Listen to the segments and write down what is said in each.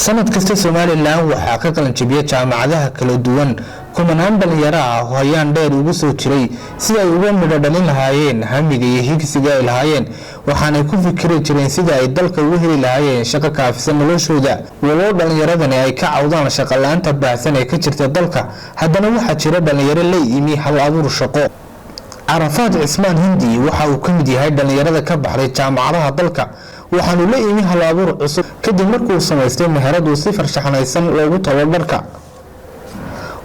Sanad kasta Somaliland waxaa ka qalinjabiya jaamacadaha kala duwan kumanaan dhalinyaro ah oo hayaan dheer ugu soo jiray sida ay uga midho dhalin lahaayeen hamiga iyo higsiga ay lahaayeen. Waxaanay ku fikiri jireen sida ay dalka ugu heli lahaayeen shaqo kaafisan noloshooda. Walow dhalinyaradani ay ka cawdaan shaqo la-aanta baahsan ee ka jirta dalka, haddana waxaa jira dhalinyaro la yimi hal abuur shaqo. Carafaad Cismaan Hindi waxa uu ka mid yahay dhalinyarada ka baxday jaamacadaha dalka, waxaanu la imi hal abuur cusub kadib markuu samaystay meherad uu si farshaxanaysan loogu tolo dharka.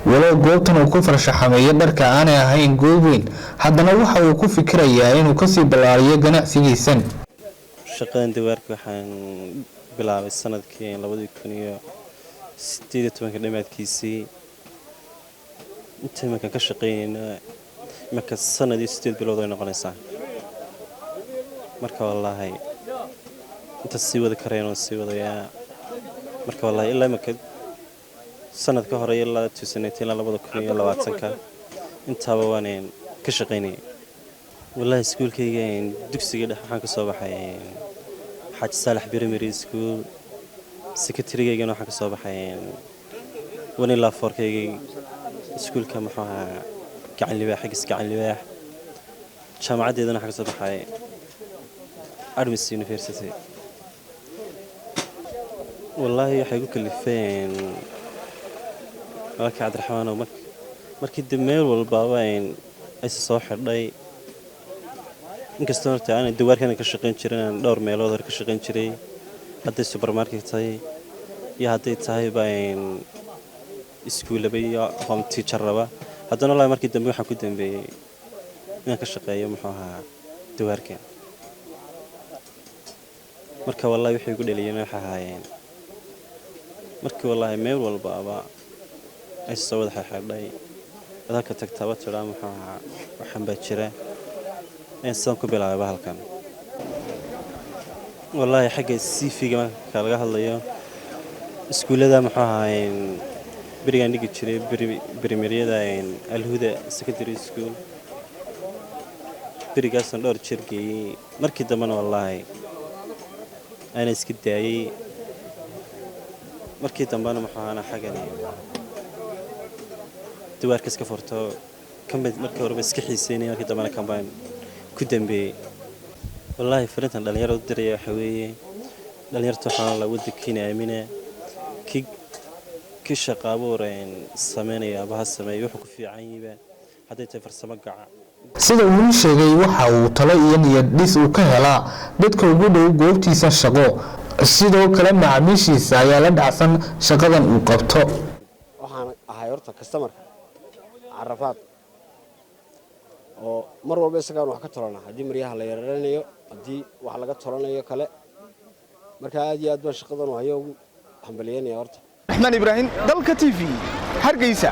Walow goobtan uu ku farshaxameeyo dharka aanay ahayn goob weyn, haddana waxa uu ku fikirayaa inuu kasii ballaariyo ganacsigiisan. Shaqadan dawaarka waxaan bilaabay sanadkii 2018-ka dhammaadkiisii. Inta iminkaan ka shaqaynayna iminka sanad iyo 8 bilood ay noqonaysaa. Marka wallaahi intaas sii wadi karayn waan sii wadayaa. Marka wallaahi ilaa iminka sanad ka hore, ilaa ilaa 2020-ka, intaaba waan ka shaqaynayay. Wallaahi iskuulkayga dugsiga dhex waxaan ka soo baxay Xaaji Saalax Primary School. Secondarygaygana waxaan ka soo baxay one ilaa fourkayga iskuulka, muxuu ahaa, Gacan Libaax, xigis Gacan Libaax. Jaamacaddeedana waxaan ka soo baxay Admas University. Wallaahi waxay ku kalifeen, walaalkii Cabdiraxmaanow, markii dib meel walbaaba ayse soo xidhay. Inkastoo horta aanay dawaarkana ka shaqayn jirin, aan dhowr meelood hore ka shaqayn jiray, hadday supermarket tahay iyo hadday tahayba iskuullaba iyo home teacher raba, haddana wallahi markii dambe waxaan ku dambeeyey inaan ka shaqeeyo, muxuu ahaa, dawaarka. Marka wallahi waxay igu dhaliyeen waxay ahaayeen markii wallaahi meel walbaaba ay soo wada xirxidhay, ad halka tagtaba tidhaa, muxuu ahaa, waxaan baa jira, ayaan sidan ku bilaabay bahalkan. Wallaahi xagga CV-ga marka laga hadlayo, iskuullada, muxuu ahaa, berigaan dhigi jiray primaryada Alhuda Secondary School, berigaasaan dhowr jeer geeyey. Markii dambena wallaahi ana iska daayey. Markii dambena muxuu ahaana xaggan dawaarka iska furto kanba markii horeba iska xiiseynaya, markii dambena kan baan ku dambeeyey. Wallaahi fariintan dhalinyarada u diraya waxa weeye, dhalinyarta waxaan la waddankiina aamina. Ki shaqa abuur sameynaya aba ha sameeyo, wuxuu ku fiican yihiba hadday tahay farsamo gaca. Sida uu ii sheegay, waxa uu talo iyo niyad dhis uu ka helaa dadka ugu dhow goobtiisa shaqo. Sidoo kale macaamiishiisa ayaa la dhacsan shaqadan uu qabto. Waxaan ahay horta customerka Carafaad oo mar walba isagaan wax ka tolana, haddii maryaha la yararanayo, haddii wax laga tolanayo kale. Marka aad iyo aad baan shaqadan u hayo ugu hambalyeynaya horta. Raxmaan Ibraahim, Dalka TV, Hargeysa.